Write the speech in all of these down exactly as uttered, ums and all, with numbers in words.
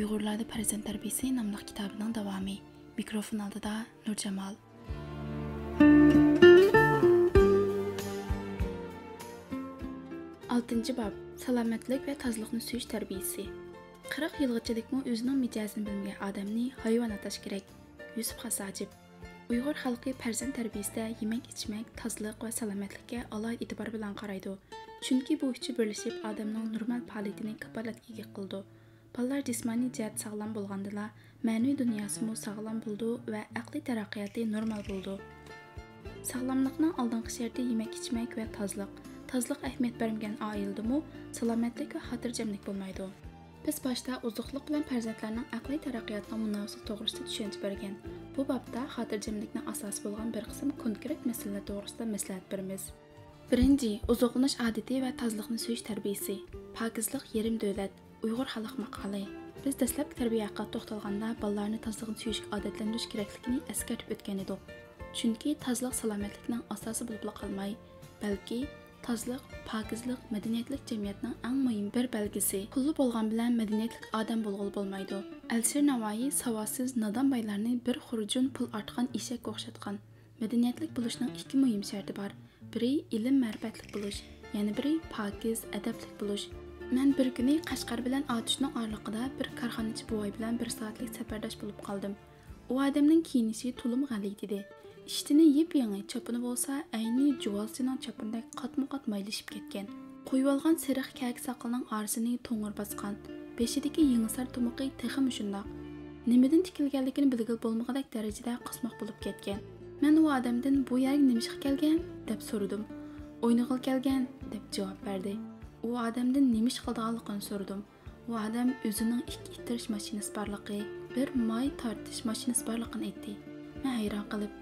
ئۇيغۇرلاردا پەرزەنت تەربىيىسى ناملىق كىتابىنىڭ داۋامى. مىكروفون ئالدىدا نۇرجامال. ئالتىنچى باب، سالامەتلىك ۋە تازىلىقنى سۆيۈش تەربىيىسى. قىرىق يىلغىچىلىكمۇ ئۆزىنىڭ مىجەزىنى بىلمىگەن ئادەمنى ھايۋان ئاتاش كېرەك. يۈسۈپ خاس ھاجىپ. ئۇيغۇر خەلقى پەرزەنت تەربىيىسىدە يېمەك-ئىچمەك، تازىلىق ۋە سالامەتلىككە ئالاھىدە ئېتىبار بىلەن قارايدۇ. چۈنكى بۇ ئۈچى بىرلىشىپ ئادەمنىڭ نورمال پائالىيىتىنى كاپالەتكە ئىگە قىلىدۇ. بالىلار جىسمانىي جەھەت ساغلام بولغاندىلا، مەنىۋى دۇنياسىمۇ ساغلام بولىدۇ ۋە ئەقلىي تەرەققىياتى نورمال بولىدۇ. ساغلاملىقنىڭ ئالدىنقى شەرتى يېمەك-ئىچمەك ۋە تازىلىق. تازىلىققا ئەھمىيەت بەرمىگەن ئائىلىدىمۇ سالامەتلىك ۋە خاتىرجەملىك بولمايدۇ. بىز باشتا ئوزۇقلۇق بىلەن پەرزەنتلەرنىڭ ئەقلىي تەرەققىياتىنىڭ مۇناسىۋىتى توغرىسىدا چۈشەنچە بەرگەن. بۇ بابتا خاتىرجەملىكنىڭ ئاساسى بولغان بىر قىسىم كونكرېت مەسىلىلەر توغرىسىدا مەسلىھەت بېرىمىز. بىرىنچى، ئوزۇقلىنىش ئادىتى ۋە تازىلىقنى سۆيۈش تەربىيىسى. پاكىزلىق يېرىم دۆلەت. ئۇيغۇر خەلق ماقالى. بىز دەسلەپكى تەربىيە ھەققىدە توختالغاندا، بالىلارنى تازىلىقنى سۆيۈشكە ئادەتلەندۈرۈش كېرەكلىكىنى ئەسكەرتىپ ئۆتكەن ئىدۇق. چۈنكى تازىلىق سالامەتلىكنىڭ ئاساسى بولۇپلا قالماي، بەلكى تازىلىق، پاكىزلىق مەدەنىيەتلىك جەمئىيەتنىڭ ئەڭ مۇھىم بىر بەلگىسى. پۇللا بولغان بىلەن مەدەنىيەتلىك ئادەم بولغىلى بولمايدۇ. ئەلىشىر ناۋايى ساۋاتسىز، نادان بايلارنى بىر خۇرجۇن پۇل ئارتقان ئېشەككە ئوخشاتقان. مەدەنىيەتلىك بولۇشنىڭ ئىككى مۇھىم شەرتى بار. بىرى ئىلىم-مەرىپەتلىك بولۇش، يەنە بىرى پاكىز، ئەدەپلىك بولۇش. مەن بىر كۈنى قەشقەر بىلەن ئاتۇشنىڭ ئارىلىقىدا بىر كارخانىچى بوۋاي بىلەن بىر سائەتلىك سەپەرداش بولۇپ قالدىم. ئۇ ئادەمنىڭ كىيىنىشى تولىمۇ غەلىتە ئىدى. ئىشتىنى يېپيېڭى، چاپىنى بولسا ئەينى جۇۋازچىنىڭ چاپىنىدەك قاتمۇقات مايلىشىپ كەتكەن. قويۇۋالغان سېرىق كەكە ساقىلىنىڭ ئارىسىنى توڭۇر باسقان. بېشىدىكى يېڭىسار تۇمىقى تېخىمۇ شۇنداق. نېمىدىن تىكىلگەنلىكىنى بىلگىلى بولمىغۇدەك دەرىجىدە قاسماق بولۇپ كەتكەن. مەن ئۇ ئادەمدىن «بۇ يەرگە نېمە ئىشقا كەلگەن؟» دەپ سورىدىم. «ئوينىغىلى كەلگەن» دەپ جاۋاب بەردى. ئۇ ئادەمدىن نېمە ئىش قىلىدىغانلىقىنى سورىدىم. ئۇ ئادەم ئۆزىنىڭ ئىككى ئىتتىرىش ماشىنىسى بارلىقى، بىر ماي تارتىش ماشىنىسى بارلىقىنى ئېيتتى. مەن ھەيران قېلىپ،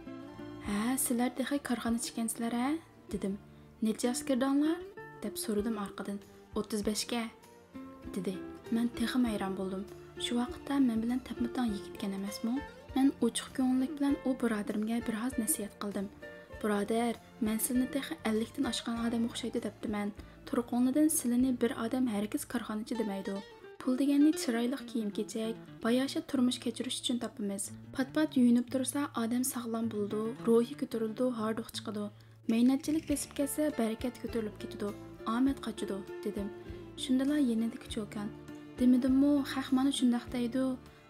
«ھە، سىلەر تېخى كارخانىچى ئىكەنسىلەر ھە؟» دېدىم. «نەچچە ياشقا كىردىڭلار؟» دەپ سورىدىم ئارقىدىن. «ئوتتۇز بەشكە» دېدى. مەن تېخىمۇ ھەيران بولدۇم. شۇ ۋاقىتتا مەن بىلەن تەپمۇتەڭ يىگىتكەن ئەمەسمۇ؟ مەن ئوچۇق كۆڭۈللۈك بىلەن ئۇ بۇرادىرىمگە بىر ئاز نەسىھەت قىلدىم. «بۇرادەر، مەن سىلىنى تېخى ئەللىكتىن ئاشقان ئادەم ئوخشايدۇ دەپتىمەن. تۇرقۇڭلاردىن سىلىنى بىر ئادەم ھەرگىز كارخانىچى دېمەيدۇ. پۇل دېگەننى چىرايلىق كىيىم-كېچەك، باياشات تۇرمۇش كەچۈرۈش ئۈچۈن تاپىمىز. پات-پات يۇيۇنۇپ تۇرسا، ئادەم ساغلام بولىدۇ، روھى كۆتۈرۈلىدۇ، ھاردۇق چىقىدۇ. مەينەتچىلىك بېسىپ كەتسە، بەرىكەت كۆتۈرۈلۈپ كېتىدۇ، ئامەت قاچىدۇ» دېدىم. شۇندىلا يېنىدىكى چوكان، «دېمىدىممۇ، خەق مانا شۇنداق دەيدۇ»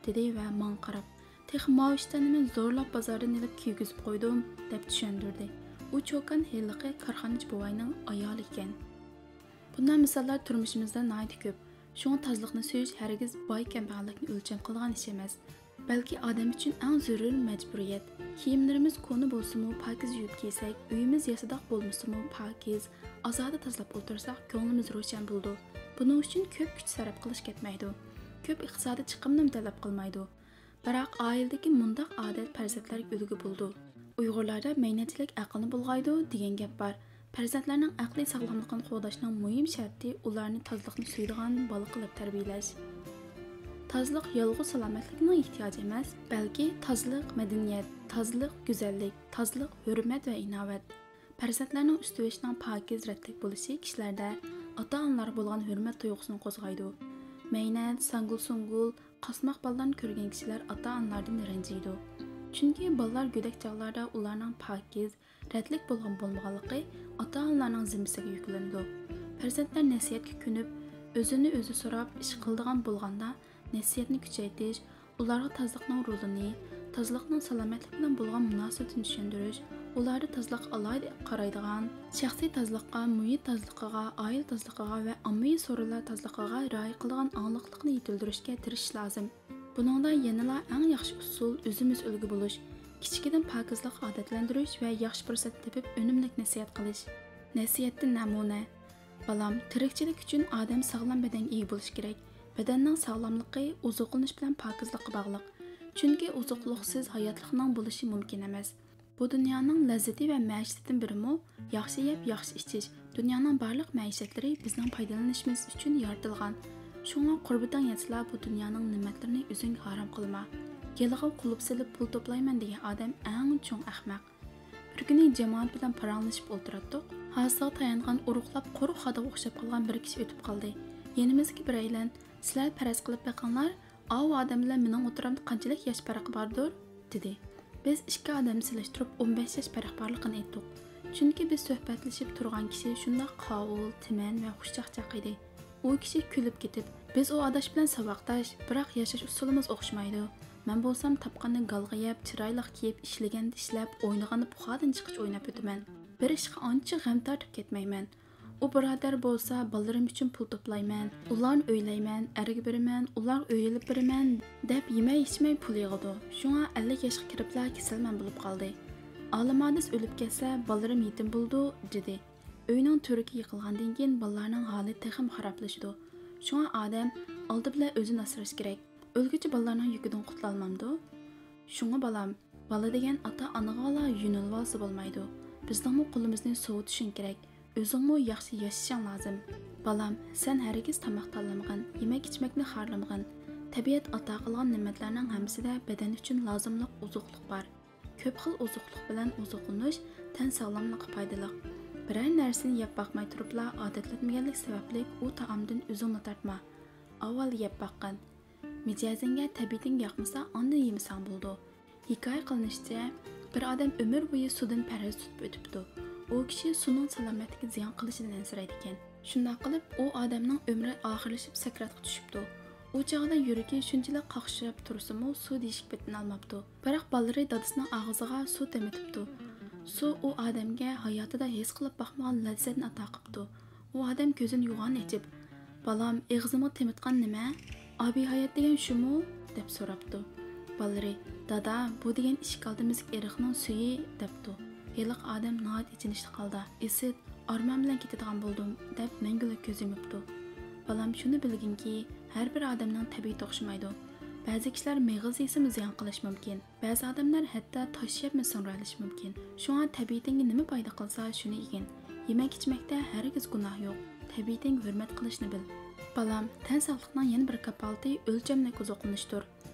دېدى ۋە ماڭا قاراپ، «تېخى ماۋۇ ئىشتاننى مەن زورلاپ بازاردىن ئېلىپ كىيگۈزۈپ قويدۇم» دەپ چۈشەندۈردى. ئۇ چوكان ھېلىقى كارخانىچى بوۋاينىڭ ئايالى ئىكەن. بۇنداق مىساللار تۇرمۇشىمىزدا ناھايىتى كۆپ. شۇڭا تازىلىقنى سۆيۈش ھەرگىز باي-كەمبەغەللىكنى ئۆلچەم قىلىدىغان ئىش ئەمەس، بەلكى ئادەم ئۈچۈن ئەڭ زۆرۈر مەجبۇرىيەت. كىيىملىرىمىز كونا بولسىمۇ، پاكىز يۇيۇپ كىيسەك، ئۆيىمىز ياسىداق بولمىسىمۇ، پاكىز، ئازادە تازىلاپ ئولتۇرساق، كۆڭلىمىز روشەن بولىدۇ. بۇنىڭ ئۈچۈن كۆپ كۈچ سەرپ قىلىش كەتمەيدۇ. كۆپ ئىقتىسادىي چىقىمنىمۇ تەلەپ قىلمايدۇ. بىراق ئائىلىدىكى مۇنداق ئادەت پەرزەنتلەرگە ئۈلگە بولىدۇ. ئۇيغۇرلاردا «مەينەتچىلىك ئەقىلنى بۇلغايدۇ» دېگەن گەپ بار. پەرزەنتلەرنىڭ ئەقلىي ساغلاملىقىنى قوغداشنىڭ مۇھىم شەرتى ئۇلارنى تازىلىقنى سۆيىدىغان بالا قىلىپ تەربىيەلەش. تازىلىق يالغۇز سالامەتلىكنىڭ ئېھتىياجى ئەمەس، بەلكى تازىلىق مەدەنىيەت، تازىلىق گۈزەللىك، تازىلىق ھۆرمەت ۋە ئىناۋەت. پەرزەنتلەرنىڭ ئۈستى-بېشىنىڭ پاكىز، رەتلىك بولۇشى كىشىلەردە ئاتا-ئانىلارغا بولغان ھۆرمەت تۇيغۇسىنى قوزغايدۇ. مەينەت، ساڭگۇل-سۇڭگۇل، قاسماق بالىلارنى كۆرگەن كىشىلەر ئاتا-ئانىلاردىن رەنجىيدۇ. چۈنكى بالىلار گۆدەك چاغلاردا ئۇلارنىڭ پاكىز، رەتلىك بولغان بولمىغانلىقى ئاتا-ئانىلارنىڭ زىممىسىگە يۈكلىنىدۇ. پەرزەنتلەر نەسىھەتكە كۆنۈپ، ئۆزىنى ئۆزى سوراپ ئىش قىلىدىغان بولغاندا، نەسىھەتنى كۈچەيتىش، ئۇلارغا تازىلىقنىڭ رولىنى، تازىلىقنىڭ سالامەتلىك بىلەن بولغان مۇناسىۋىتىنى چۈشەندۈرۈش، ئۇلاردا تازىلىققا ئالاھىدە قارايدىغان، شەخسىي تازىلىققا، مۇھىت تازىلىقىغا، ئائىلە تازىلىقىغا ۋە ئاممىۋى سورۇنلار تازىلىقىغا رىئايە قىلىدىغان ئاڭلىقلىقنى يېتىلدۈرۈشكە تىرىشىش لازىم. بۇنىڭدا يەنىلا ئەڭ ياخشى ئۇسۇل ئۆزىمىز ئۈلگە بولۇش، كىچىكىدىن پاكىزلىققا ئادەتلەندۈرۈش ۋە ياخشى پۇرسەتنى تېپىپ ئۈنۈملۈك نەسىھەت قىلىش. نەسىھەتتىن نەمۇنە. بالام، تىرىكچىلىك ئۈچۈن ئادەم ساغلام بەدەنگە ئىگە بولۇشى كېرەك. بەدەننىڭ ساغلاملىقى ئوزۇقلىنىش بىلەن پاكىزلىققا باغلىق. چۈنكى ئوزۇقلۇقسىز ھاياتلىقنىڭ بولۇشى مۇمكىن ئەمەس. بۇ دۇنيانىڭ لەززىتى ۋە مەئىشىتىدىن بىرىمۇ ياخشى يەپ، ياخشى ئىچىش. دۇنيانىڭ بارلىق مەئىشەتلىرى بىزنىڭ پايدىلىنىشىمىز ئۈچۈن يارىتىلغان. شۇڭا قۇربىتىڭ يەتسىلا، بۇ دۇنيانىڭ نېمەتلىرىنى ئۆزۈڭگە ھارام قىلما. يىلىغا قۇلۇپ سېلىپ پۇل توپلايمەن دېگەن ئادەم ئەڭ چوڭ ئەخمەق. بىر كۈنى جامائەت بىلەن پاراڭلىشىپ ئولتۇراتتۇق. ھاسىسىغا تايانغان ئۇرۇقلاپ قۇرۇق خادىغا ئوخشاپ قالغان بىر كىشى ئۆتۈپ قالدى. يېنىمىزدىكى بىرەيلەن، «سىلەر پەرەز قىلىپ بېقىڭلار، ئاۋۇ ئادەم بىلەن مېنىڭ ئوتتۇرامدا قانچىلىك ياش پەرقى باردۇر؟ دېدى. بىز ئىككى ئادەمنى سېلىشتۇرۇپ ئون بەش ياش پەرق بارلىقىنى ئېيتتۇق. چۈنكى بىز سۆھبەتلىشىپ تۇرغان كىشى شۇنداق قاۋۇل، تىمەن ۋە خۇشچاقچاق ئىدى. ئۇ كىشى كۈلۈپ كېتىپ، بىز ئۇ ئاداش بىلەن ساۋاقداش، بىراق ياشاش ئۇسۇلىمىز ئوخشىمايدۇ. مەن بولسام تاپقاننى گالغا يەپ، چىرايلىق كىيىپ، ئىشلىگەندە ئىشلەپ، ئوينىغاندا پۇخادىن چىققىچە ئويناپ ئۆتىمەن. بىر ئىشقا ئانچە غەم تارتىپ كەتمەيمەن. ئۇ بۇرادەر بولسا، بالىلىرىم ئۈچۈن پۇل توپلايمەن، ئۇلارنى ئۆيلەيمەن، ئەرگە بېرىمەن، ئۇلارغا ئۆي ئېلىپ بېرىمەن، دەپ يېمەي ئىچمەي پۇل يىغىدۇ. شۇڭا ئەللىك ياشقا كىرىپلا كېسەلمەن بولۇپ قالدى. ئالىم ھادىس ئۆلۈپ كەتسە، بالىلىرىم يېتىم بولىدۇ، دېدى. ئۆينىڭ تۈۋرۈكى يىقىلغاندىن كېيىن بالىلارنىڭ ھالى تېخىمۇ خارابلىشىدۇ. شۇڭا ئادەم ئالدى بىلەن ئۆزىنى ئاسراش كېرەك. ئۆلگۈچە بالىلارنىڭ يۈكىدىن قۇتۇلالمامدۇ؟ شۇڭا بالام، بالا دېگەن ئاتا-ئانىغىلا يۆنىلىۋالسا بولمايدۇ. بىزنىڭمۇ قولىمىزنى سوۋۇتۇشۇڭ كېرەك. ئۆزۈڭمۇ ياخشى ياشىشىڭ لازىم. بالام، سەن ھەرگىز تاماق تاللىمىغىن، يېمەك-ئىچمەكنى خارلىمىغىن. تەبىئەت ئاتا قىلغان نېمەتلەرنىڭ ھەممىسىدە بەدەن ئۈچۈن لازىملىق ئوزۇقلۇق بار. كۆپ خىل ئوزۇقلۇق بىلەن ئوزۇقلىنىش تەن ساغلاملىققا پايدىلىق. بىرەر نەرسىنى يەپ باقماي تۇرۇپلا ئادەتلەنمىگەنلىك سەۋەبلىك ئۇ تائامدىن ئۆزۈڭنى تارتما. ئاۋۋال يەپ باققىن. مىجەزىڭگە، تەبىئىتىڭگە ياقمىسا، ئاندىن يېمىسەڭ بولىدۇ. ھېكايە قىلىنىشىچە، بىر ئادەم ئۆمۈر بويى سۇدىن پەرھىز تۇتۇپ ئۆتۈپتۇ. ئۇ كىشى سۇنىڭ سالامەتلىككە زىيان قىلىشىدىن ئەنسىرەيدىكەن. شۇنداق قىلىپ، ئۇ ئادەمنىڭ ئۆمرى ئاخىرلىشىپ سەكراتقا چۈشۈپتۇ. ئۇ چاغدا يۈرىكى شۇنچىلىك قاقشىپ تۇرسىمۇ، سۇ دېيىشكە پېتىنالماپتۇ. بىراق بالىلىرى دادىسىنىڭ ئاغزىغا سۇ تېمىتىپتۇ. سۇ ئۇ ئادەمگە ھاياتىدا ھېس قىلىپ باقمىغان لەززەتنى ئاتا قىپتۇ. ئۇ ئادەم كۆزىنى يوغان ئېچىپ، «بالام، ئېغىزىمغا تېمىتقان نېمە؟ ئابىھايات دېگەن شۇمۇ؟» دەپ سوراپتۇ. بالىلىرى، «دادا، بۇ دېگەن ئىشىك ئالدىمىزدىكى ئېرىقنىڭ سۈيى» دەپتۇ. ھېلىقى ئادەم ناھايىتى ئېچىنىشلىق ھالدا، «ئىسىت، ئارمان بىلەن كېتىدىغان بولدۇم» دەپ مەڭگۈلۈك كۆز يۇمۇپتۇ. بالام، شۇنى بىلگىنكى، ھەر بىر ئادەمنىڭ تەبىئىتى ئوخشىمايدۇ. بەزى كىشىلەر مېغىز يېسىمۇ زىيان قىلىشى مۇمكىن. بەزى ئادەملەر ھەتتا تاش يەپمۇ سىڭرىۋېلىشى مۇمكىن. شۇڭا تەبىئىتىڭگە نېمە پايدا قىلسا، شۇنى يېگىن. يېمەك-ئىچمەكتە ھەرگىز گۇناھ يوق. تەبىئىتىڭگە ھۆرمەت قىلىشنى بىل. بالام، تەن ساقلىقنىڭ يەنە بىر كاپالىتى ئۆلچەملىك ئوزۇقلىنىشتۇر.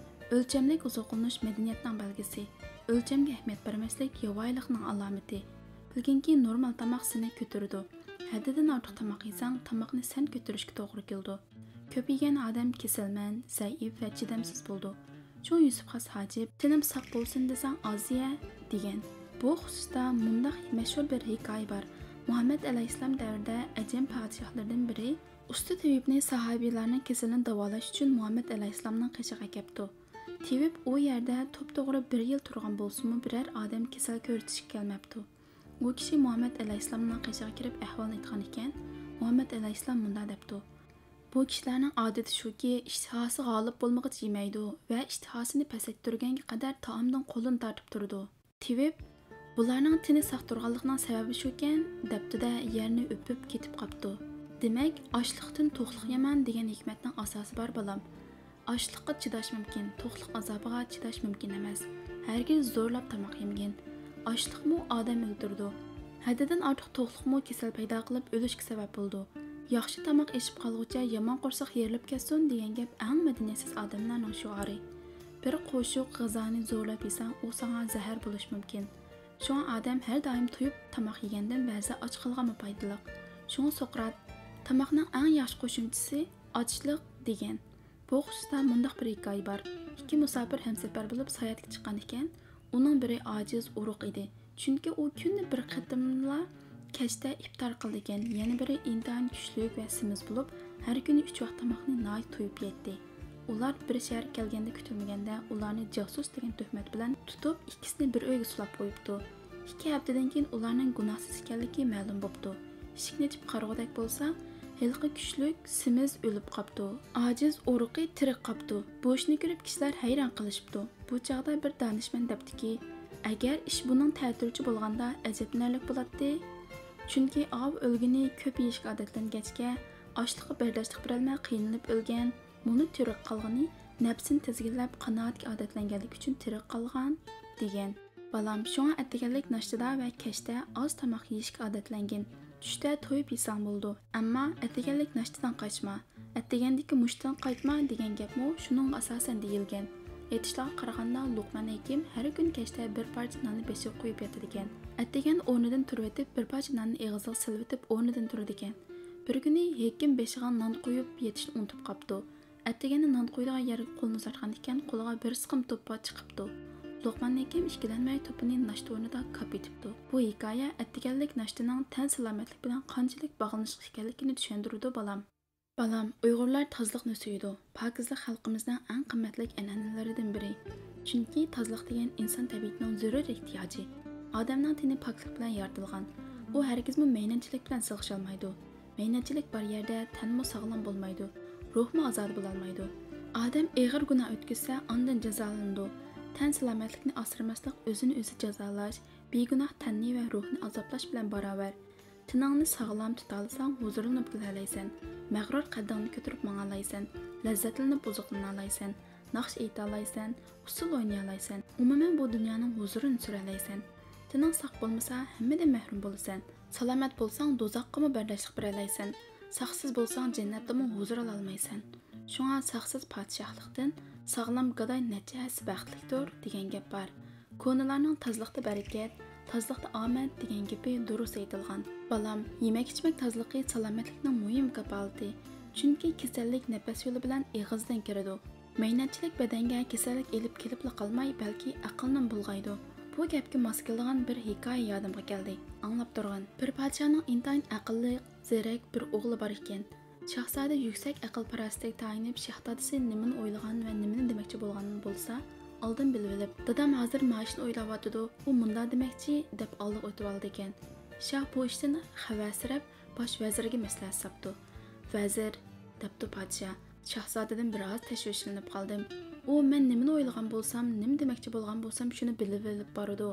ئۆلچەملىك ئوزۇقلىنىش مەدەنىيەتنىڭ بەلگىسى. ئۆلچەمگە ئەھمىيەت بەرمەسلىك ياۋايىلىقنىڭ ئالامىتى. بىلگىنكى، نورمال تاماق سېنى كۆتۈرىدۇ. ھەددىدىن ئارتۇق تاماق يېسەڭ، تاماقنى سەن كۆتۈرۈشكە توغرا كېلىدۇ. كۆپ يېگەن ئادەم كېسەلمەن، زەئىپ ۋە چىدامسىز بولىدۇ. چوڭ يۈسۈپ خاس ھاجىپ، «تېنىم ساق بولسۇن دېسەڭ ئاز يە» دېگەن. بۇ خۇسۇستا مۇنداق مەشھۇر بىر ھېكايە بار. مۇھەممەد ئەلەيھىسسالام دەۋرىدە ئەجەم پادىشاھلىرىدىن بىرى ئۇستا تېۋىپنى ساھابىيلارنىڭ كېسىلىنى داۋالاش ئۈچۈن مۇھەممەد ئەلەيھىسسالامنىڭ قېشىغا ئەكەپتۇ. تېۋىپ ئۇ يەردە توپتوغرا بىر يىل تۇرغان بولسىمۇ، بىرەر ئادەم كېسەل كۆرسىتىشكە كەلمەپتۇ. ئۇ كىشى مۇھەممەد ئەلەيھىسسالامنىڭ قېشىغا كىرىپ ئەھۋالنى ئېيتقان ئىكەن. مۇھەممەد ئەلەيھىسسالام مۇنداق دەپتۇ: «بۇ كىشىلەرنىڭ ئادىتى شۇكى، ئىشتىھاسى غالىب بولمىغۇچە يېمەيدۇ ۋە ئىشتىھاسىنى پەسەيتتۈرگەنگە قەدەر تائامدىن قولىنى تارتىپ تۇرىدۇ.» تېۋىپ، «بۇلارنىڭ تېنى ساق تۇرغانلىقىنىڭ سەۋەبى شۇكەن» دەپتۇ-دە، يەرنى ئۆپۈپ كېتىپ قاپتۇ. دېمەك، «ئاچلىقتىن توقلۇق يامان» دېگەن ھېكمەتنىڭ ئاساسى بار، بالام. ئاچلىققا چىداش مۇمكىن، توقلۇق ئازابىغا چىداش مۇمكىن ئەمەس. ھەرگىز زورلاپ تاماق يېمىگىن. ئاچلىقمۇ ئادەم ئۆلتۈرىدۇ. ھەددىدىن ئارتۇق توقلۇقمۇ كېسەل پەيدا قىلىپ، ئۆلۈشكە سەۋەب بولىدۇ. «ياخشى تاماق ئېشىپ قالغۇچە، يامان قورساق يېرىلىپ كەتسۇن» دېگەن گەپ ئەڭ مەدەنىيەتسىز ئادەملەرنىڭ شوئارى. «بىر قوشۇق غىزانى زورلاپ يېسەڭ، ئۇ ساڭا زەھەر بولۇشى مۇمكىن.» شۇڭا ئادەم ھەر دائىم تويۇپ تاماق يېگەندىن بەزىدە ئاچ قالغانمۇ پايدىلىق. شۇڭا سوقرات، «تاماقنىڭ ئەڭ ياخشى قوشۇمچىسى ئاچلىق» دېگەن. بۇ خۇسۇستا مۇنداق بىر ھېكايە بار. ئىككى مۇساپىر ھەمسەپەر بولۇپ ساياھەتكە چىققان ئىكەن. ئۇنىڭ بىرى ئاجىز، ئورۇق ئىدى. چۈنكى ئۇ كۈندە بىر قېتىملا كەچتە ئىپتار قىلىدىكەن. يەنە بىرى ئىنتايىن كۈچلۈك ۋە سېمىز بولۇپ، ھەر كۈنى ئۈچ ۋاق تاماقنى ناھايىتى تويۇپ يەيتتى. ئۇلار بىر شەھەرگە كەلگەندە، كۈتۈلمىگەندە ئۇلارنى جاسۇس دېگەن تۆھمەت بىلەن تۇتۇپ، ئىككىسىنى بىر ئۆيگە سولاپ قويۇپتۇ. ئىككى ھەپتىدىن كېيىن ئۇلارنىڭ گۇناھسىز ئىكەنلىكى مەلۇم بوپتۇ. ئىشىكنى ئېچىپ قارىغۇدەك بولسا، ھېلىقى كۈچلۈك سېمىز ئۆلۈپ قاپتۇ. ئاجىز ئورۇقى تىرىك قاپتۇ. بۇ ئىشنى كۆرۈپ كىشىلەر ھەيران قېلىشىپتۇ. بۇ چاغدا بىر دانىشمەن دەپتىكى، «ئەگەر ئىش بۇنىڭ تەتۈرىچە بولغاندا ئەجەبلىنەرلىك بولاتتى. چۈنكى ئاۋۇ ئۆلگىنى كۆپ يېيىشكە ئادەتلەنگەچكە، ئاشلىققا بەرداشلىق بېرەلمەي قىينىلىپ ئۆلگەن. مۇنۇ تىرىك قالغىنى نەپسىنى تىزگىنلەپ، قانائەتكە ئادەتلەنگەنلىكى ئۈچۈن تىرىك قالغان» دېگەن. بالام، شۇڭا ئەتىگەنلىك ناشتىدا ۋە كەچتە ئاز تاماق يېيىشكە ئادەتلەنگىن. چۈشتە تويۇپ يېسەڭ بولىدۇ، ئەمما ئەتىگەنلىك ناشتىدىن قاچما، ئەتىگەندىكى مۇشتتىن قايتما دېگەن گەپمۇ شۇنىڭغا ئاساسەن دېيىلگەن. ئېيتىشلارغا قارىغاندا، لوقمان ھېكىم ھەر كۈنى كەچتە بىر پارچە ناننى بېشىغا قويۇپ ياتىدىكەن. ئەتىگەن ئورنىدىن تۇرۇۋېتىپ، بىر پارچە ناننى ئېغىزىغا سېلىۋېتىپ، ئورنىدىن تۇرىدىكەن. بىر كۈنى ھېكىم بېشىغا نان قويۇپ يېتىشنى ئۇنتۇپ قاپتۇ. ئەتىگەندە نان قويىدىغان يەرگە قولىنى ئۇزارتقان ئىكەن، قولىغا بىر سىقىم توپا چىقىپتۇ. لوقمان ھېكىم ئىككىلەنمەي توپىنى ناشتا ئورنىدا كاپ ئېتىپتۇ. بۇ ھېكايە ئەتىگەنلىك ناشتىنىڭ تەن سالامەتلىك بىلەن قانچىلىك باغلىنىشلىق ئىكەنلىكىنى چۈشەندۈرىدۇ، بالام. بالام، ئۇيغۇرلار تازىلىقنى سۆيىدۇ. پاكىزلىق خەلقىمىزنىڭ ئەڭ قىممەتلىك ئەنئەنىلىرىدىن بىرى. چۈنكى تازىلىق دېگەن ئىنسان تەبىئىتىنىڭ زۆرۈر ئېھتىياجى. ئادەمنىڭ تېنى پاكلىق بىلەن يارىتىلغان. ئۇ ھەرگىزمۇ مەينەتچىلىك بىلەن سىلىشالمايدۇ. مەينەتچىلىك بار يەردە تەنمۇ ساغلام بولمايدۇ، روھمۇ ئازادە بولالمايدۇ. ئادەم ئېغىر گۇناھ ئۆتكۈزسە، ئاندىن جازالىنىدۇ. تەن سالامەتلىكنى ئاسرىماسلىق ئۆزىنى ئۆزى جازالاش، بىگۇناھ تەننى ۋە روھنى ئازابلاش بىلەن باراۋەر. تېنىڭنى ساغلام تۇتالىساڭ، ھۇزۇرلىنىپ كۈلەلەيسەن، مەغرۇر قەددىڭنى كۆتۈرۈپ ماڭالايسەن، لەززەتلىنىپ ئوزۇقلىنالايسەن، ناخشا ئېيتالايسەن، ئۇسسۇل ئوينىيالايسەن. ئومۇمەن، بۇ دۇنيانىڭ ھۇزۇرىنى سۈرەلەيسەن. تېنىڭ ساق بولمىسا، ھەممىدىن مەھرۇم بولىسەن. سالامەت بولساڭ، دوزاخقىمۇ بەرداشلىق بېرەلەيسەن. ساقسىز بولساڭ، جەننەتتىمۇ ھۇزۇر ئالالمايسەن. شۇڭا ساقسىز پادىشاھلىقتىن، ساغلام گاداي نەچچە ھەسسە بەختلىكتۇر، دېگەن گەپ بار. كونىلارنىڭ تازىلىقتا بەرىكەت، تازىلىقتا ئامەت دېگەن گېپى دۇرۇس ئېيتىلغان. بالام، يېمەك-ئىچمەك تازىلىقى سالامەتلىكنىڭ مۇھىم كاپالىتى. چۈنكى كېسەللىك نەپەس يولى بىلەن ئېغىزدىن كىرىدۇ. مەينەتچىلىك بەدەنگە كېسەللىك ئېلىپ كېلىپلا قالماي، بەلكى ئەقىلنىمۇ بۇلغايدۇ. بۇ گەپكە ماس كېلىدىغان بىر ھېكايە يادىمغا كەلدى. ئاڭلاپ تۇرغىن. بىر پادىشاھنىڭ ئىنتايىن ئەقىللىق، زېرەك بىر ئوغلى بار ئىكەن. شاھزادە يۈكسەك ئەقىل-پاراسىتىگە تايىنىپ، شاھزادىسى نېمىنى ئويلىغان ۋە نېمىنى دېمەكچى بولغانىنى بولسا، ئالدىن بىلىۋېلىپ، دادام ھازىر مانا شۇنى ئويلاۋاتىدۇ، ئۇ مۇنداق دېمەكچى، دەپ ئالدىغا ئۆتۈۋالىدىكەن. شاھ بۇ ئىشتىن خەۋەرسىرەپ، باش ۋەزىرگە مەسلىھەت ساپتۇ. ۋەزىر، دەپتۇ پادىشاھ، شاھزادىدىن بىر ئاز تەشۋىشلىنىپ قالدىم. ئۇ مەن نېمىنى ئويلىغان بولسام، نېمە دېمەكچى بولغان بولسام، شۇنى بىلىۋېلىپ بارىدۇ.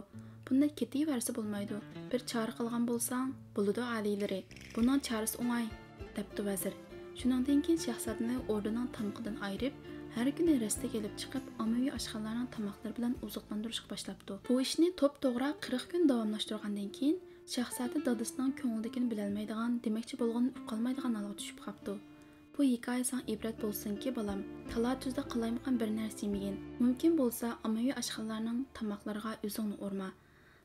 بۇنداق كېتىۋەرسە بولمايدۇ. بىر چارە قىلغان بولساڭ، بولىدۇ ئالىيلىرى. بۇنىڭ چارىسى ئوڭاي، دەپتۇ ۋەزىر. شۇنىڭدىن كېيىن شاھزادىنى ئوردىنىڭ تامىقىدىن ئايرىپ، ھەر كۈنى رەستىگە ئېلىپ چىقىپ، ئاممىۋى ئاشخانىلارنىڭ تاماقلىرى بىلەن ئوزۇقلاندۇرۇشقا باشلاپتۇ. بۇ ئىشنى توپتوغرا قىرىق كۈن داۋاملاشتۇرغاندىن كېيىن، شاھزادە دادىسىنىڭ كۆڭلىدىكىنى بىلەلمەيدىغان، دېمەكچى بولغىنىنى ئۇقالمايدىغان ھالغا چۈشۈپ قاپتۇ. بۇ ھېكايە ساڭا ئىبرەت بولسۇنكى، بالام، تالا-تۈزدە قالايمىقان بىر نەرسە يېمىگىن. مۇمكىن بولسا، ئاممىۋى ئاشخانىلارنىڭ تاماقلىرىغا ئۆزۈڭنى ئۇرما.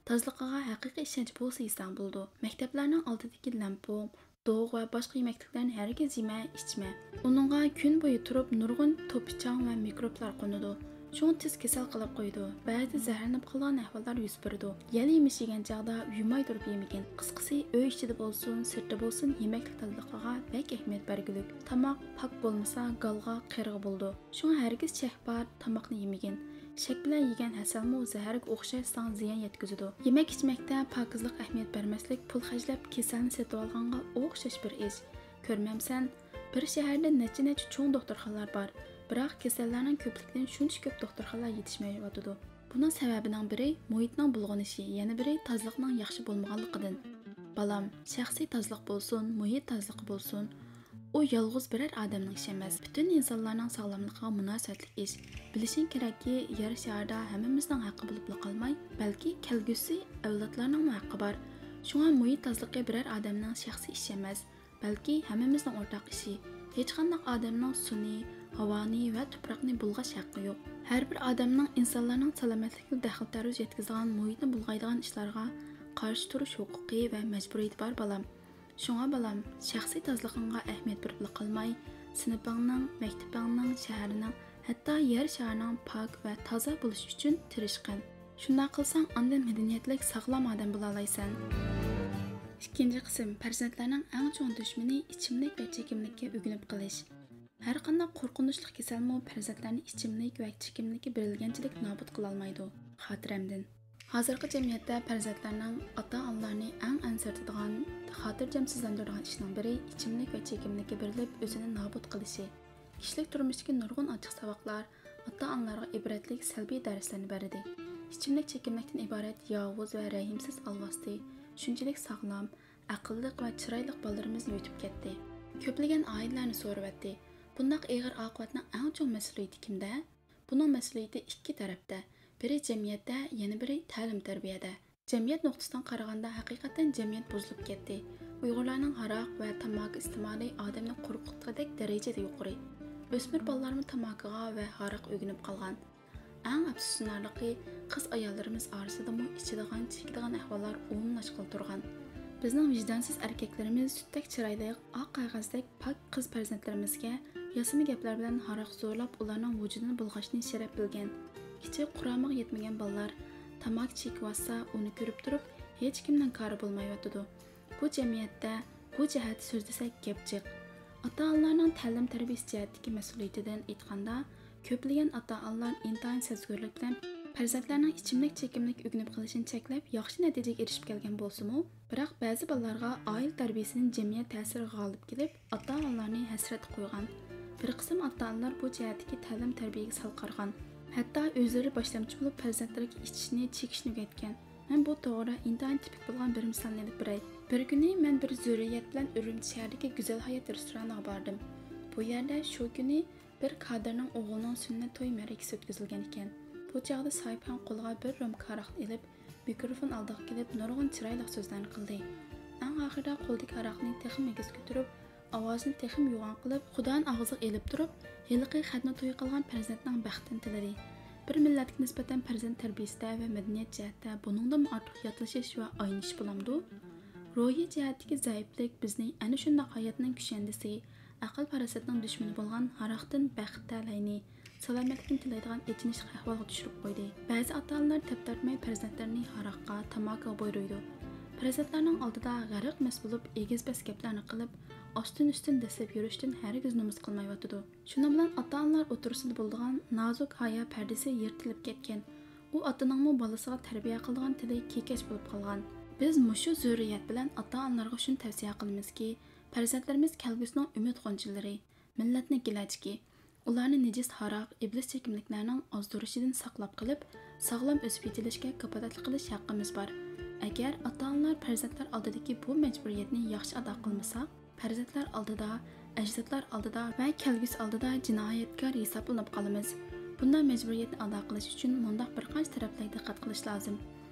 تازىلىقىغا ھەقىقىي ئىشەنچ بولسا يېسەڭ بولىدۇ. مەكتەپلەرنىڭ ئالدىدىكى لەمپۇڭ، دوغ ۋە باشقا يېمەكلىكلەرنى ھەرگىز يېمە، ئىچمە. ئۇنىڭغا كۈن بويى تۇرۇپ نۇرغۇن توپا-چاڭ ۋە مىكروبلار قونىدۇ. شۇڭا تېز كېسەل قىلىپ قويىدۇ. بەزىدە زەھەرلىنىپ قالىدىغان ئەھۋاللار يۈز بېرىدۇ. يەنە يېمىش يېگەن چاغدا يۇماي تۇرۇپ يېمىگىن. قىسقىسى، ئۆي ئىچىدە بولسۇن، سىرتتا بولسۇن، يېمەكلىك تازىلىقىغا بەك ئەھمىيەت بەرگۈلۈك. تاماق پاك بولمىسا، گالغا، قېرىغا بولىدۇ. شۇڭا ھەرگىز چەك بار تاماقنى يېمىگىن. شەك بىلەن يېگەن ھەسەلمۇ زەھەرگە ئوخشاش ساڭا زىيان يەتكۈزىدۇ. يېمەك-ئىچمەكتە پاكىزلىق ئەھمىيەت بەرمەسلىك پۇل خەجلەپ كېسەلنى سېتىۋالغانغا ئوخشاش بىر ئىش. كۆرمەمسەن؟ بىر شەھەردە نەچچە-نەچچە چوڭ دوختۇرخانىلار بار، بىراق كېسەللەرنىڭ كۆپلۈكىدىن شۇنچە كۆپ دوختۇرخانىلار يېتىشمەيۋاتىدۇ. بۇنىڭ سەۋەبىنىڭ بىرى مۇھىتنىڭ بۇلغىنىشى، يەنە بىرى تازىلىقنىڭ ياخشى بولمىغانلىقىدىن. بالام، شەخسىي تازىلىق بولسۇن، مۇھىت تازىلىقى بولسۇن، ئۇ يالغۇز بىرەر ئادەمنىڭ ئىشى ئەمەس، پۈتۈن ئىنسانلارنىڭ ساغلاملىقىغا مۇناسىۋەتلىك ئىش. بىلىشىڭ كېرەككى، يەر شارىدا ھەممىمىزنىڭ ھەققى بولۇپلا قالماي، بەلكى كەلگۈسى ئەۋلادلارنىڭمۇ ھەققى بار. شۇڭا مۇھىت تازىلىقى بىرەر ئادەمنىڭ شەخسىي ئىشى ئەمەس، بەلكى ھەممىمىزنىڭ ئورتاق ئىشى. ھېچقانداق ئادەمنىڭ سۇنى، ھاۋانى ۋە تۇپراقنى بۇلغاش ھەققى يوق. ھەر بىر ئادەمنىڭ ئىنسانلارنىڭ سالامەتلىكىگە دەخلى-تەرۇز يەتكۈزىدىغان مۇھىتنى بۇلغايدىغان ئىشلارغا قارشى تۇرۇش ھوقۇقى ۋە مەجبۇرىيىتى بار، بالام. شۇڭا بالام، شەخسىي تازىلىقىڭغا ئەھمىيەت بېرىپلا قالماي، سىنىپىڭنىڭ، مەكتىپىڭنىڭ، شەھەرنىڭ، ھەتتا يەر شارىنىڭ پاك ۋە تازا بولۇشى ئۈچۈن تىرىشقىن. شۇنداق قىلساڭ، ئاندىن مەدەنىيەتلىك، ساغلام ئادەم بولالايسەن. ئىككىنچى قىسىم، پەرزەنتلەرنىڭ ئەڭ چوڭ دۈشمىنى ئىچىملىك ۋە چېكىملىككە ئۆگىنىپ قېلىش. ھەرقانداق قورقۇنچلۇق كېسەلمۇ پەرزەنتلەرنى ئىچىملىك ۋە چېكىملىككە بېرىلگەنچىلىك نابۇت قىلالمايدۇ. خاتىرەمدىن. ھازىرقى جەمئىيەتتە پەرزەنتلەرنىڭ ئاتا-ئانىلارنى ئەڭ ئەنسىرىتىدىغان، خاتىرجەمسىزلەندۈرىدىغان ئىشنىڭ بىرى ئىچىملىك ۋە چېكىملىككە بېرىلىپ، ئۆزىنى نابۇت قىلىشى. كىشىلىك تۇرمۇشتىكى نۇرغۇن ئاچچىق ساۋاقلار ئاتا-ئانىلارغا ئىبرەتلىك سەلبىي دەرسلەرنى بەردى. ئىچىملىك چېكىملىكتىن ئىبارەت ياۋۇز ۋە رەھىمسىز ئالۋاستى شۇنچىلىك ساغلام، ئەقىللىق ۋە چىرايلىق بالىلىرىمىزنى يۇتۇپ كەتتى. كۆپلىگەن ئائىلىلەرنى سورىۋەتتى. بۇنداق ئېغىر ئاقىۋەتنىڭ ئەڭ چوڭ مەسئۇلىيىتى كىمدە؟ بۇنىڭ مەسئۇلىيىتى ئىككى تەرەپتە، بىرى جەمئىيەتتە، يەنە بىرى تەلىم-تەربىيەدە. جەمئىيەت نۇقتىسىدىن قارىغاندا، ھەقىقەتەن جەمئىيەت بۇزۇلۇپ كەتتى. ئۇيغۇرلارنىڭ ھاراق ۋە تاماكا ئىستېمالى ئادەمنى قورقۇتقۇدەك دەرىجىدە يۇقىرى. ئۆسمۈر بالىلارمۇ تاماكىغا ۋە ھاراققا ئۆگىنىپ قالغان. ئەڭ ئەپسۇسلىنارلىقى، قىز-ئاياللىرىمىز ئارىسىدىمۇ ئىچىدىغان، چېكىدىغان ئەھۋاللار ئومۇملاشقىلى تۇرغان. بىزنىڭ ۋىجدانسىز ئەركەكلىرىمىز سۈتتەك چىرايلىق، ئاق قەغەزدەك پاك قىز پەرزەنتلىرىمىزگە ياسىما گەپلەر بىلەن ھاراق زورلاپ ئۇلارنىڭ ۋۇجۇدىنى بۇلغاشنى شەرەپ بىلگەن. كىچىك قۇرامىغا يەتمىگەن بالىلار تاماكا چېكىۋاتسا، ئۇنى كۆرۈپ تۇرۇپ ھېچكىمنىڭ كارى بولمايۋاتىدۇ. بۇ جەمئىيەتتە بۇ جەھەتتە سۆزلىسەك گەپ جىق. ئاتا-ئانىلارنىڭ تەلىم-تەربىيەسى جەھەتتىكى مەسئۇلىيىتىدىن ئېيتقاندا، كۆپلىگەن ئاتا-ئانىلار ئىنتايىن سەزگۈرلۈك بىلەن پەرزەنتلەرنىڭ ئىچىملىك چېكىملىك ئۆگىنىپ قېلىشىنى چەكلەپ، ياخشى نەتىجىگە ئېرىشىپ كەلگەن بولسىمۇ، بىراق بەزى بالىلارغا ئائىلە تەربىيەسىدىن جەمئىيەت تەسىرى غالىب كېلىپ، ئاتا-ئانىلارنى ھەسرەتكە قويغان. بىر قىسىم ئاتا-ئانىلار بۇ جەھەتتىكى تەلىم-تەربىيەگە سەل قارىغان. ھەتتا ئۆزلىرى باشلامچى بولۇپ، پەرزەنتلىرىگە ئىچىشنى، چېكىشنى ئۆگەتكەن. مەن بۇ توغرىدا ئىنتايىن تىپىك بولغان بىر مىسالنى ئېلىپ بېرەي. بىر كۈنى مەن بىر زۆرۈرىيەت بىلەن ئۈرۈمچى شەھىرىدىكى گۈزەل ھايات رېستورانىغا باردىم. بۇ يەردە شۇ كۈنى بىر كادىرنىڭ ئوغلىنىڭ سۈننەت توي مەرىكىسى ئۆتكۈزۈلگەن ئىكەن. بۇ چاغدا ساھىبخان قولىغا بىر رومكا ھاراقنى ئېلىپ، مىكروفون ئالدىغا كېلىپ، نۇرغۇن چىرايلىق سۆزلەرنى قىلدى. ئەڭ ئاخىرىدا قولىدىكى ھاراقنى تېخىمۇ ئېگىز كۆتۈرۈپ، ئاۋازىنى تېخىمۇ يوغان قىلىپ، خۇدانى ئاغزىغا ئېلىپ تۇرۇپ، ھېلىقى خەتنە توي قىلغان پەرزەنتنىڭ بەختىنى تىلىدى. بىر مىللەتكە نىسبەتەن پەرزەنت تەربىيىسىدە ۋە مەدەنىيەت جەھەتتە بۇنىڭدىنمۇ ئارتۇق ياتلىشىش ۋە ئاينىش بولامدۇ؟ روھىي جەھەتتىكى زەئىپلىك بىزنى ئەنە شۇنداق ھاياتنىڭ كۈشەندىسى، ئەقىل-پاراسەتنىڭ دۈشمىنى بولغان ھاراقتىن بەخت تەلەينى، سالامەتلىكنى تىلەيدىغان ئېچىنىشلىق ئەھۋالغا چۈشۈرۈپ قويدى. بەزى ئاتا-ئانىلار تەپ تارتماي پەرزەنتلىرىنى ھاراققا، تاماكىغا بۇيرۇيدۇ. پەرزەنتلەرنىڭ ئالدىدا غەرق مەست بولۇپ، ئېگىز-پەس گەپلەرنى قىلىپ، ئاستىن-ئۈستۈن دەسسەپ يۈرۈشتىن ھەرگىز نومۇس قىلمايۋاتىدۇ. شۇنىڭ بىلەن ئاتا-ئانىلار ئوتتۇرىسىدا بولىدىغان نازۇك ھايا پەردىسى يىرتىلىپ كەتكەن. ئۇ ئاتا-ئانىنىڭمۇ بالىسىغا تەربىيە قىلىدىغان تىلى كېكەچ بولۇپ قالغان. بىز مۇشۇ زۆرۈرىيەت بىلەن ئاتا-ئانىلارغا شۇنى تەۋسىيە قىلىمىزكى، پەرزەنتلىرىمىز كەلگۈسىنىڭ ئۈمىد غۇنچىلىرى، مىللەتنىڭ كېلەچىكى. ئۇلارنى نىجىس ھاراق، ئىبلىس چېكىملىكلەرنىڭ ئازدۇرۇشىدىن ساقلاپ قېلىپ، ساغلام ئۆسۈپ يېتىلىشكە كاپالەتلىك قىلىش ھەققىمىز بار. ئەگەر ئاتا-ئانىلار پەرزەنتلەر ئالدىدىكى بۇ مەجبۇرىيەتنى ياخشى ئادا قىلمىساق، پەرزەنتلەر ئالدىدا، ئەجدادلار ئالدىدا ۋە كەلگۈسى ئالدىدا جىنايەتكار ھېسابلىنىپ قالىمىز. بۇنداق مەجبۇرىيەتنى ئادا قىلىش ئۈچۈن مۇنداق بىر قانچە تەرەپلەرگە دىققەت قىلىش لازىم.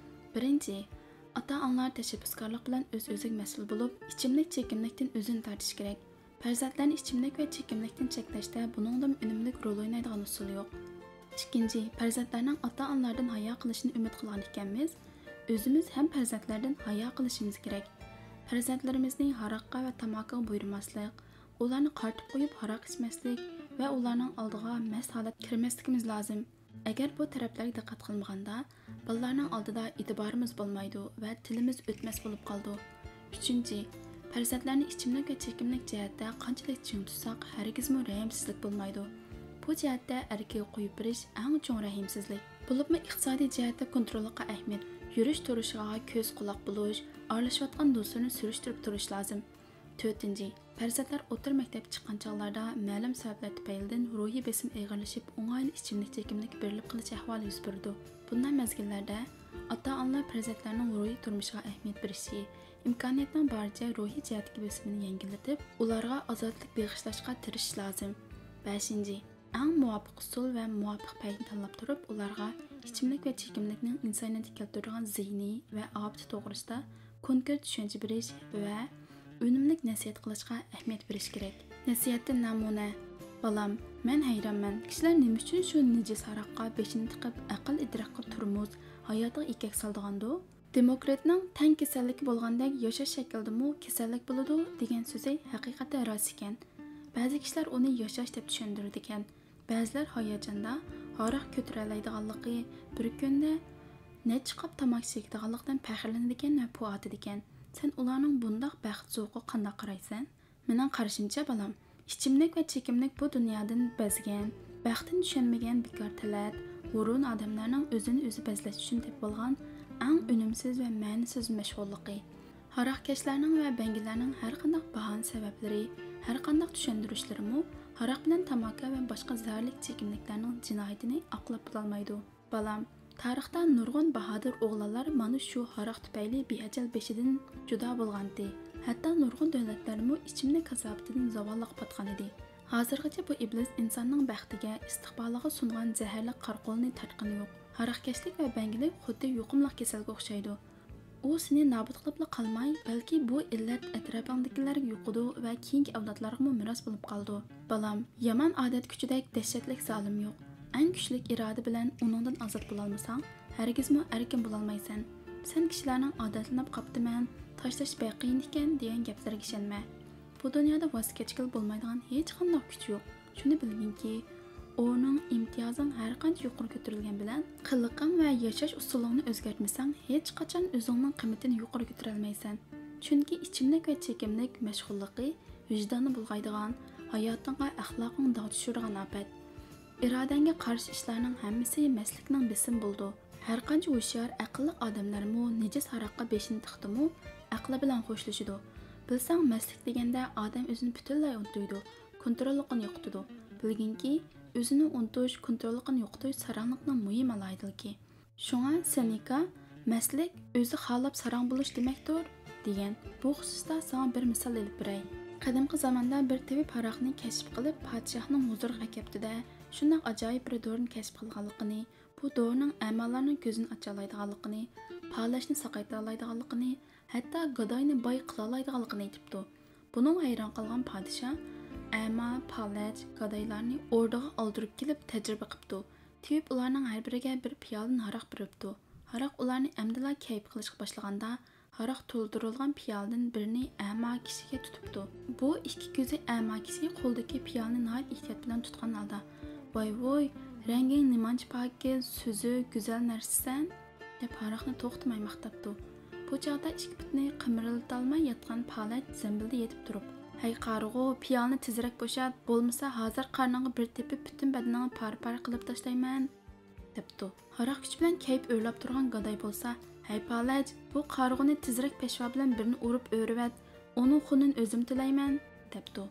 بىرىنچى، ئاتا-ئانىلار تەشەببۇسكارلىق بىلەن ئۆز-ئۆزىگە مەسئۇل بولۇپ، ئىچىملىك چېكىملىكتىن ئۆزىنى تارتىشى كېرەك. پەرزەنتلەرنى ئىچىملىك ۋە چېكىملىكتىن چەكلەشتە بۇنىڭدىنمۇ ئۈنۈملۈك رول ئوينايدىغان ئۇسۇل يوق. ئىككىنچى، پەرزەنتلەرنىڭ ئاتا-ئانىلاردىن ھايا قىلىشىنى ئۈمىد قىلغان ئىكەنمىز، ئۆزىمىز ھەم پەرزەنتلەردىن ھايا قىلىشىمىز كېرەك. پەرزەنتلىرىمىزنى ھاراققا ۋە تاماكىغا بۇيرۇماسلىق، ئۇلارنى قارىتىپ قويۇپ ھاراق ئىچمەسلىك ۋە ئۇلارنىڭ ئالدىغا مەست ھالەتتە كىرمەسلىكىمىز لازىم. ئەگەر بۇ تەرەپلەرگە دىققەت قىلمىغاندا، بالىلارنىڭ ئالدىدا ئېتىبارىمىز بولمايدۇ ۋە تىلىمىز ئۆتمەس بولۇپ قالىدۇ. ئۈچىنچى، پەرزەنتلەرنى ئىچىملىك ۋە چېكىملىك جەھەتتە قانچىلىك چىڭ تۇتساق، ھەرگىزمۇ رەھىمسىزلىك بولمايدۇ. بۇ جەھەتتە ئەركىگە قويۇپ بېرىش ئەڭ چوڭ رەھىمسىزلىك. بولۇپمۇ ئىقتىسادىي جەھەتتە كونتروللۇققا ئەھمىيەت، يۈرۈش تۇرۇشىغا كۆز قۇلاق بولۇش، ئارىلىشىۋاتقان دوستلىرىنى سۈرۈشتۈرۈپ تۇرۇش لازىم. تۆتىنچى، پەرزەنتلەر ئوتتۇرا مەكتەپكە چىققان چاغلاردا مەلۇم سەۋەبلەر تۈپەيلىدىن روھىي بېسىم ئېغىرلىشىپ، ئوڭايلا ئىچىملىك چېكىملىككە بېرىلىپ قېلىش ئەھۋالى يۈز بېرىدۇ. بۇنداق مەزگىللەردە ئاتا-ئانىلار پەرزەنتلەرنىڭ روھىي تۇرمۇشىغا ئەھمىيەت بېرىشى، ئىمكانىيەتنىڭ بارىچە روھىي جەھەتتىكى بېسىمىنى يەڭگىللىتىپ، ئۇلارغا ئازادلىق بېغىشلاشقا تىرىشىش لازىم. بەشىنچى، ئەڭ مۇۋاپىق ئۇسۇل ۋە مۇۋاپىق پەيتنى تاللاپ تۇرۇپ، ئۇلارغا ئىچىملىك ۋە چېكىملىكنىڭ ئىنسانىيەتكە كەلتۈرىدىغان زىيىنى ۋە ئاپىتى توغرىسىدا كونكرېت چۈشەنچە بېرىش ۋە ئۈنۈملۈك نەسىھەت قىلىشقا ئەھمىيەت بېرىش كېرەك. نەسىھەتتىن نەمۇنە: بالام، مەن ھەيرانمەن، كىشىلەر نېمە ئۈچۈن شۇ نىجىس ھاراققا بېشىنى تىقىپ، ئەقىل ئىدراكقا تورمۇز، ھاياتىغا ئىگەك سالىدىغاندۇ؟ دېموكرىتنىڭ تەن كېسەللىكى بولغاندەك ياشاش شەكلىدىمۇ كېسەللىك بولىدۇ دېگەن سۆزى ھەقىقەتەن راست ئىكەن. بەزى كىشىلەر ئۇنى ياشاش دەپ چۈشەندۈرىدىكەن. بەزىلەر ھاياجاندا ھاراق كۆتۈرەلەيدىغانلىقى، بىر كۈندە نەچچە قاپ تاماكا چېكىدىغانلىقىدىن پەخىرلىنىدىكەن ۋە پۇ ئاتىدىكەن. سەن ئۇلارنىڭ بۇنداق بەخت زوقىغا قانداق قارايسەن؟ مېنىڭ قارىشىمچە، بالام، ئىچىملىك ۋە چېكىملىك بۇ دۇنيادىن بەزگەن، بەختىنى چۈشەنمىگەن بىكار تەلەت، ھۇرۇن ئادەملەرنىڭ ئۆزىنى ئۆزى بەزلەش ئۈچۈن تېپىۋالغان ئەڭ ئۈنۈمسىز ۋە مەنىسىز مەشغۇللۇقى. ھاراقكەشلەرنىڭ ۋە بەڭگىلەرنىڭ ھەرقانداق باھانە سەۋەبلىرى، ھەرقانداق چۈشەندۈرۈشلىرىمۇ ھاراق بىلەن تاماكا ۋە باشقا زەھەرلىك چېكىملىكلەرنىڭ جىنايىتىنى ئاقلاپ بولالمايدۇ. بالام، تارىختا نۇرغۇن باھادىر ئوغلانلار مانا شۇ ھاراق تۈپەيلى بىئەجەل بېشىدىن جۇدا بولغانتى. ھەتتا نۇرغۇن دۆلەتلەرمۇ ئىچىملىك كاساپىتىدىن زاۋاللىققا پاتقانىدى. ھازىرغىچە بۇ ئىبلىس ئىنساننىڭ بەختىگە، ئىستىقبالىغا سۇنغان زەھەرلىك قارا قولىنى تارتقىنى يوق. ھاراقكەشلىك ۋە بەڭگىلىك خۇددى يۇقۇملۇق كېسەلگە ئوخشايدۇ. ئۇ سېنى نابۇت قىلىپلا قالماي، بەلكى بۇ ئىللەت ئەتراپىڭدىكىلەرگە يۇقىدۇ ۋە كېيىنكى ئەۋلادلارغىمۇ مىراس بولۇپ قالىدۇ. بالام، يامان ئادەت كۈچىدەك دەھشەتلىك زالىم يوق. ئەڭ كۈچلۈك ئىرادە بىلەن ئۇنىڭدىن ئازاد بولالمىساڭ، ھەرگىزمۇ ئەركىن بولالمايسەن. سەن كىشىلەرنىڭ «ئادەتلىنىپ قاپتىمەن، تاشلاش بەك قىيىن ئىكەن» دېگەن گەپلىرىگە ئىشەنمە. بۇ دۇنيادا ۋاز كەچكىلى بولمايدىغان ھېچقانداق كۈچ يوق. شۇنى بىلگىنكى، ئورنۇڭ، ئىمتىيازىڭ ھەرقانچە يۇقىرى كۆتۈرۈلگەن بىلەن، قىلىقىڭ ۋە ياشاش ئۇسۇلۇڭنى ئۆزگەرتمىسەڭ، ھېچقاچان ئۆزۈڭنىڭ قىممىتىنى يۇقىرى كۆتۈرەلمەيسەن. چۈنكى ئىچىملىك ۋە چېكىملىك مەشغۇللۇقى ۋىجداننى بۇلغايدىغان، ھاياتىڭغا، ئەخلاقىڭغا داغ چۈشۈرىدىغان ئاپەت. ئىرادەڭگە قارشى ئىشلارنىڭ ھەممىسى مەستلىكنىڭ بېسىمى بولىدۇ. ھەرقانچە ھوشيار، ئەقىللىق ئادەملەرمۇ نىجىس ھاراققا بېشىنى تىقتىمۇ، ئەقلى بىلەن خوشلىشىدۇ. بىلسەڭ، مەستلىك دېگەندە ئادەم ئۆزىنى پۈتۈنلەي ئۇنتۇيدۇ، كونتروللۇقىنى يوقىتىدۇ. بىلگىنكى، ئۆزىنى ئۇنتۇش، كونتروللۇقىنى يوقىتىش ساراڭلىقنىڭ مۇھىم ئالاھىدىلىكى. شۇڭا سېنېكا، مەستلىك ئۆزى خالاپ ساراڭ بولۇش دېمەكتۇر، دېگەن. بۇ خۇسۇستا ساڭا بىر مىسال ئېلىپ بېرەي. قەدىمكى زاماندا بىر تېۋىپ ھاراقنى كەشىپ قىلىپ، پادىشاھنىڭ ھۇزۇرىغا ئەكەپتۇ-دە، شۇنداق ئاجايىپ بىر دورىنى كەشىپ قىلغانلىقىنى، بۇ دورىنىڭ ئەمالارنىڭ كۆزىنى ئاچالايدىغانلىقىنى، پالەچنى ساقايتالايدىغانلىقىنى، ھەتتا گاداينى باي قىلالايدىغانلىقىنى ئېيتىپتۇ. بۇنىڭغا ھەيران قالغان پادىشاھ، ئەما، پالەچ، گادايلارنى ئوردىغا ئالدۇرۇپ كېلىپ تەجرىبە قىپتۇ. تېۋىپ ئۇلارنىڭ ھەر بىرىگە بىر پىيالىدىن ھاراق بېرىپتۇ. ھاراق ئۇلارنى ئەمدىلا كەيپ قىلىشقا باشلىغاندا، ھاراق تولدۇرۇلغان پىيالىدىن بىرىنى ئەما كىشىگە تۇتۇپتۇ. بۇ ئىككى كۆزى ئەما كىشى قولىدىكى پىيالىنى ناھايىتى ئېھتىيات بىلەن تۇتقان ھالدا، ۋاي ۋوي، رەڭگىڭ نېمانچە پاكىز، سۈزۈك، گۈزەل نەرسىسەن، دەپ ھاراقنى توختىماي ماختاپتۇ. بۇ چاغدا ئىككى پۇتىنى قىمىرلىتالماي ياتقان پالەچ زەمبىلدە يېتىپ تۇرۇپ، ھەي قارىغۇ، پىيالىنى تېزرەك بوشات، بولمىسا ھازىر قارنىڭغا بىر تېپىپ پۈتۈن بەدىنىڭنى پارە-پارە قىلىپ تاشلايمەن، دەپتۇ. ھاراق كۈچى بىلەن كەيپ ئۆرلەپ تۇرغان گاداي بولسا، ھەي پالەچ، بۇ قارىغۇنى تېزرەك پەشۋا بىلەن بىرنى ئۇرۇپ ئۆرۈۋەت، ئۇنىڭ خۇنىنى ئۆزۈم تۆلەيمەن، دەپتۇ.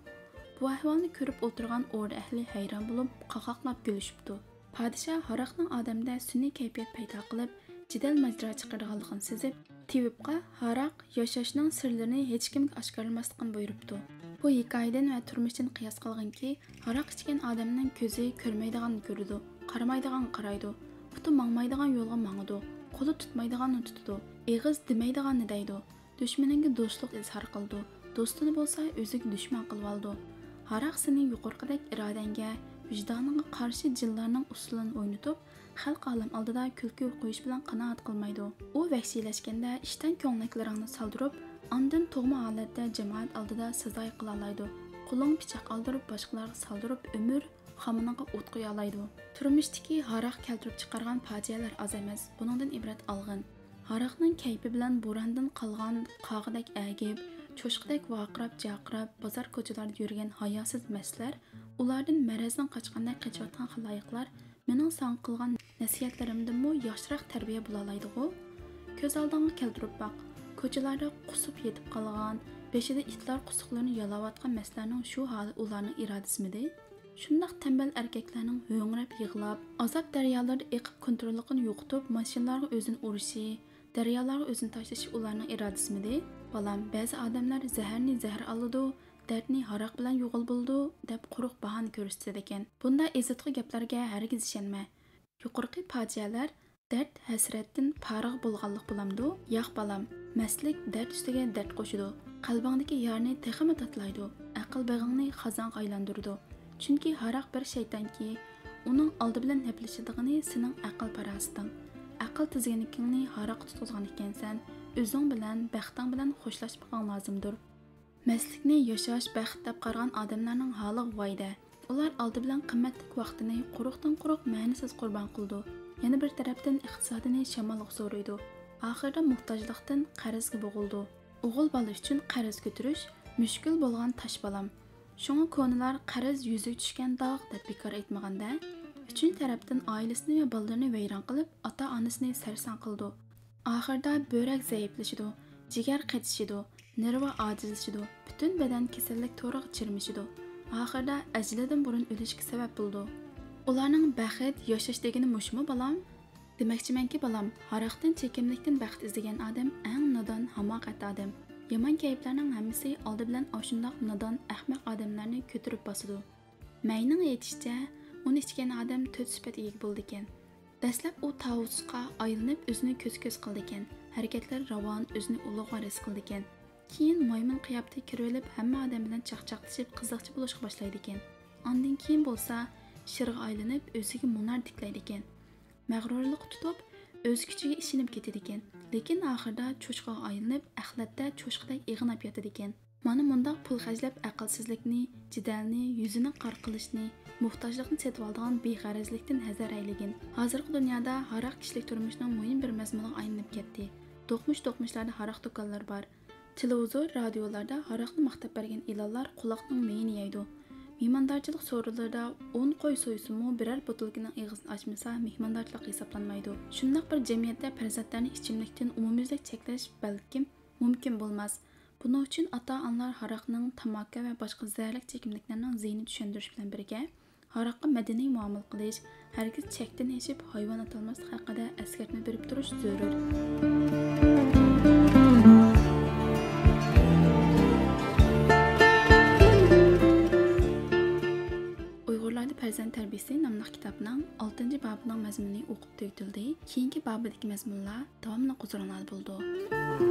بۇ ئەھۋالنى كۆرۈپ ئولتۇرغان ئوردا ئەھلى ھەيران بولۇپ، قاقاقلاپ كۈلۈشۈپتۇ. پادىشاھ ھاراقنىڭ ئادەمدە سۈنئىي كەيپىيات پەيدا قىلىپ، جېدەل ماجىرا چىقىرىدىغانلىقىنى سېزىپ، تېۋىپقا ھاراق ياشاشنىڭ سىرلىرىنى ھېچكىمگە ئاشكارىلىماسلىقىنى بۇيرۇپتۇ. بۇ ھېكايىدىن ۋە تۇرمۇشتىن قىياس قىلغىنكى، ھاراق ئىچكەن ئادەمنىڭ كۆزى كۆرمەيدىغاننى كۆرىدۇ، قارىمايدىغانغا قارايدۇ، پۇتى ماڭمايدىغان يولغا ماڭىدۇ، قولى تۇتمايدىغاننى تۇتىدۇ، ئېغىز دېمەيدىغاننى دەيدۇ. دۈشمىنىڭگە دوستلۇق ئىزھار قىلىدۇ، دوستىنى بولسا ئۆزىگە دۈشمەن قىلىۋالىدۇ. ھاراق سېنى يۇقىرىقىدەك ئىرادەڭگە، ۋىجدانىڭغا قارشى جىنلارنىڭ ئۇسسۇلىنى ئوينىتىپ، خەلق ئالەم ئالدىدا كۈلكە قويۇش بىلەن قانائەت قىلمايدۇ. ئۇ ۋەھشىيلەشكەندە ئىشتان كۆڭلەكلىرىڭنى سالدۇرۇپ، ئاندىن تۇغما ھالەتتە جامائەت ئالدىدا سازايى قىلالايدۇ. قولۇڭ پىچاق ئالدۇرۇپ باشقىلارغا سالدۇرۇپ ئۆمۈر خامىنىغا ئوت قويالايدۇ. تۇرمۇشتىكى ھاراق كەلتۈرۈپ چىقارغان پاجىئەلەر ئاز ئەمەس، بۇنىڭدىن ئىبرەت ئالغىن. ھاراقنىڭ كەيپى بىلەن بوراندىن قالغان قاغىدەك ئەگىپ، چوشقىدەك ۋارقىراپ-جارقىراپ بازار كوچىلاردا يۈرگەن ھاياسىز مەستلەر، ئۇلاردىن مەرەزدىن قاچقاندەك قېچىۋاتقان خالايىقلار مېنىڭ ساڭا قىلغان نەسىھەتلىرىمدىنمۇ ياخشىراق تەربىيە بولالايدىغۇ؟ كۆز ئالدىڭغا كەلتۈرۈپ باق، كوچىلاردا قۇسۇپ يېتىپ قالغان، بېشىدا ئىتلار قۇسۇقلىرىنى يالاۋاتقان مەستلەرنىڭ شۇ ھالى ئۇلارنىڭ ئىرادىسىمىدى؟ شۇنداق تەمبەل ئەركەكلەرنىڭ ھۆڭرەپ يىغلاپ، ئازاب دەريالىرىدا ئېقىپ كونتروللۇقىنى يوقىتىپ، ماشىنىلارغا ئۆزىنى ئۇرۇشى، دەريالارغا ئۆزىنى تاشلىشى ئۇلارنىڭ ئىرادىسىمىدى؟ بالام، بەزى ئادەملەر زەھەرنى زەھەر ئالىدۇ، دەردنى ھاراق بىلەن يۇغىلى بولىدۇ، دەپ قۇرۇق باھانە كۆرسىتىدىكەن. بۇنداق ئېزىتقۇ گەپلەرگە ھەرگىز ئىشەنمە. يۇقىرىقى پاجىئەلەر دەرد-ھەسرەتتىن پارىغا بولغانلىق بولامدۇ؟ ياق، بالام، مەستلىك دەرد ئۈستىگە دەرد قوشىدۇ، قەلبىڭدىكى يارنى تېخىمۇ تاتىلايدۇ، ئەقىل بېغىڭنى قازانغا ئايلاندۇرىدۇ. چۈنكى ھاراق بىر شەيتانكى، ئۇنىڭ ئالدى بىلەن ھەپىلىشىدىغىنى سېنىڭ ئەقىل-پاراسىتىڭ. ئەقىل تىزگىنلىكىڭنى ھاراققا تۇتقۇزغان ئىكەنسەن، ئۆزۈڭ بىلەن، بەختىڭ بىلەن خوشلاشمىقىڭ لازىمدۇر. مەستلىكنى ياشاش، بەخت دەپ قارىغان ئادەملەرنىڭ ھالىغا ۋاي-دە! ئۇلار ئالدى بىلەن قىممەتلىك ۋاقتىنى قۇرۇقتىن قۇرۇق مەنىسىز قۇربان قىلىدۇ، يەنە بىر تەرەپتىن ئىقتىسادىنى شامالغا سورايدۇ، ئاخىرىدا موھتاجلىقتىن قەرزگە بوغۇلىدۇ. ئوغۇل بالا ئۈچۈن قەرز كۆتۈرۈش مۈشكۈل بولغان تاش، بالام. شۇڭا كونىلار قەرز يۈزىگە چۈشكەن داغ دەپ بىكار ئېيتمىغان-دە. ئۈچىنچى تەرەپتىن ئائىلىسىنى ۋە بالىلىرىنى ۋەيران قىلىپ، ئاتا-ئانىسىنى سەرسان قىلىدۇ. ئاخىرىدا بۆرەك زەئىپلىشىدۇ، جىگەر قېتىشىدۇ، نېرۋا ئاجىزلىشىدۇ، پۈتۈن بەدەن كېسەللىك تورىغا چىرمىشىدۇ، ئاخىرىدا ئەجىلىدىن بۇرۇن ئۆلۈشكە سەۋەب بولىدۇ. ئۇلارنىڭ بەخت، ياشاش دېگىنى مۇشۇمۇ، بالام؟ دېمەكچىمەنكى، بالام، ھاراقتىن، چېكىملىكتىن بەخت ئىزدىگەن ئادەم ئەڭ نادان، ھاماقەت ئادەم. يامان كەيپلەرنىڭ ھەممىسى ئالدى بىلەن ئاشۇنداق نادان، ئەخمەق ئادەملەرنى كۆتۈرۈپ باسىدۇ. مەينىڭ ئېيتىشىچە، ئۇنى ئىچكەن ئادەم تۆت سۈپەتكە ئىگە بولىدىكەن. دەسلەپ ئۇ تاۋۇسقا ئايلىنىپ، ئۆزىنى كۆز-كۆز قىلىدىكەن، ھەرىكەتلىرى راۋان، ئۆزىنى ئۇلۇغۋار ھېس قىلىدىكەن. كېيىن مايمۇن قىياپىتىگە كىرىۋېلىپ، ھەممە ئادەم بىلەن چاقچاقلىشىپ، قىزىقچى بولۇشقا باشلايدىكەن. ئاندىن كېيىن بولسا شىرغا ئايلىنىپ، ئۆزىگە مۇنار تىكلەيدىكەن. مەغرۇرلۇقى تۇتۇپ، ئۆز كۈچىگە ئىشىنىپ كېتىدىكەن، لېكىن ئاخىرىدا چوشقىغا ئايلىنىپ، ئەخلەتتە چوشقىدەك ئېغىناپ ياتىدىكەن. مانا مۇنداق پۇل خەجلەپ ئەقىلسىزلىكنى، جېدەلنى، يۈزىنى قارا قىلىشنى، موھتاجلىقنى سېتىۋالىدىغان بىغەرەزلىكتىن ھەزەر ئەيلىگىن. ھازىرقى دۇنيادا ھاراق كىشىلىك تۇرمۇشنىڭ مۇھىم بىر مەزمۇنىغا ئايلىنىپ كەتتى. دوقمۇش-دوقمۇشلاردا ھاراق دۇكانلىرى بار. تېلېۋىزور، رادىيولاردا ھاراقنى ماختاپ بەرگەن ئېلانلار قۇلاقنىڭ مېيىنى يەيدۇ. مېھماندارچىلىق سورۇنلىرىدا ئون قوي سويسىمۇ، بىرەر بوتۇلكىنىڭ ئېغىزىنى ئاچمىسا، مېھماندارچىلىق ھېسابلانمايدۇ. شۇنداق بىر جەمئىيەتتە پەرزەنتلەرنى ئىچىملىكتىن ئومۇميۈزلۈك چەكلەش بەلكىم مۇمكىن بولماس. بۇنىڭ ئۈچۈن ئاتا-ئانىلار ھاراقنىڭ، تاماكا ۋە باشقا زەھەرلىك چېكىملىكلەرنىڭ زىيىنى چۈشەندۈرۈش بىلەن بىرگە، ھاراققا مەدەنىي مۇئامىلە قىلىش، ھەرگىز چەكتىن ئېشىپ ھايۋان ئاتالماسلىق ھەققىدە ئەسكەرتمە بېرىپ تۇرۇش زۆرۈر. ئۇيغۇرلاردا پەرزەنت تەربىيىسى ناملىق كىتابنىڭ ئالتىنچى بابىنىڭ مەزمۇنى ئوقۇپ تۈگىتىلدى. كېيىنكى بابىدىكى مەزمۇنلار داۋاملىق ھۇزۇرۇڭلاردا بولىدۇ.